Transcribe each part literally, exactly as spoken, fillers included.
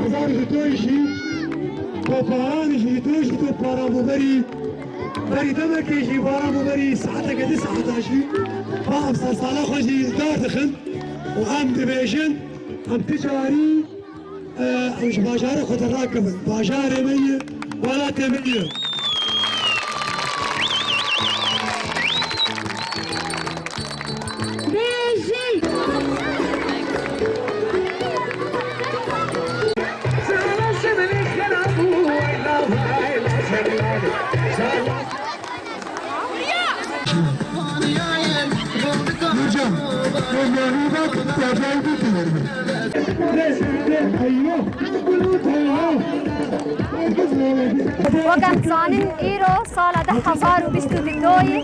Hezar ji toy jî, topbaran jî, toy jî topbaran bû berî. Berî demekê jî baran bû berî, saeteke di saeta jî. Ba em sersala xwe jî dar dixin û em dibêjin, em ti carî, e, em ji bajarê xwe derakevin. Bajarê me ye, welatê me ye. Bêjî. Nurcan, Nurcan, bak, dergayı bir kenarına. Wek em dizanin, îro sala du hezar û bîst û du ye,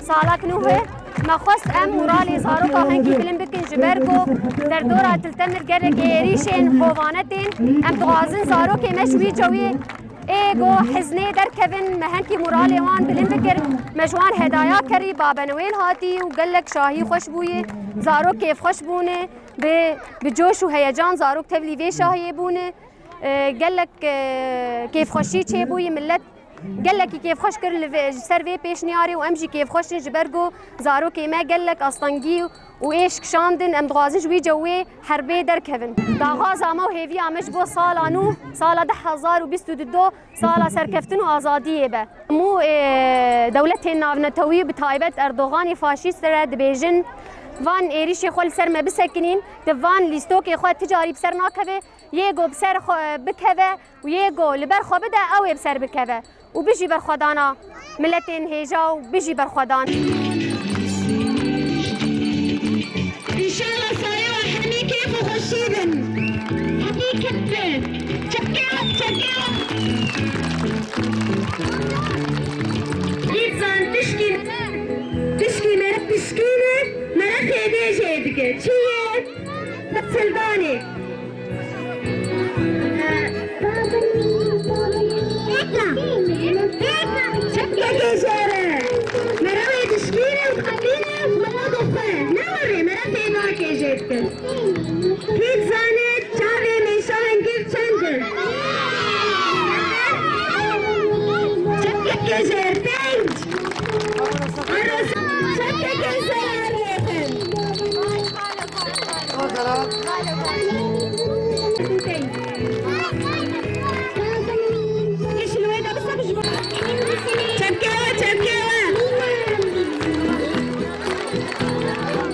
salek nû e. Me xwest em moralê zaroka hingî bilind bikin, ji ber ku derdora Til Temir gelek êrîşên hovane tên. Em dixwazin zarokê me ji wî cewiyê ê ku hiznê derkevin, me hingî moralê wan bilind bikir. Me ji wan hedaya kirî, babenewêl hatî û gelek şahî xweş bûye. Zarok kêfxweş bûne, bi, bi coş û heyecan zarok tevlî vê şahiyê bûne. E, gelek, e, kêfxweşî çêbûyî, millet gelekî kêfxweş kir li vê, ji ser vê pêşniyarê û em jî kêfxweş in, ji ber ku zarokê me gelek astengî û êş kişandin, em dixwazin ji wî cewê herbê derkevin. Daxwaza me û hêviya me ji bo sala nû, sala du hezar û bîst û du, sala serkeftin û azadiyê be. Hemû, e, dewletên navnetewî, bi taybet Erdoganê faşîst re dibêjin, van êrîşê xwe li ser me bisekinîn, di van lîstokê xwe ti carî bi ser nakeve, yê go bi ser xwe bikeve û yê go li ber xwe bide, ew ê bi ser bikeve. Û bijî berxwedana miletên hêja û bijî berxwedan. Înşallah saye we hemî kêf û xweşî bin. Hemî kêf bin. Çekê we, çekê we. Dît zan pişkî, pişkî mere pişkîne, mere xêdê jê dike. Çi ye? Silvanê. Çepkekê jêre. Merewê dişkîne û xetîne û xwe doxwe. Ne werê, mere tênakê jê dike. Kî dizane çavê mêşa hingir çend e? Çepkekê jêr pênc. Çepkekê jêr rêxin.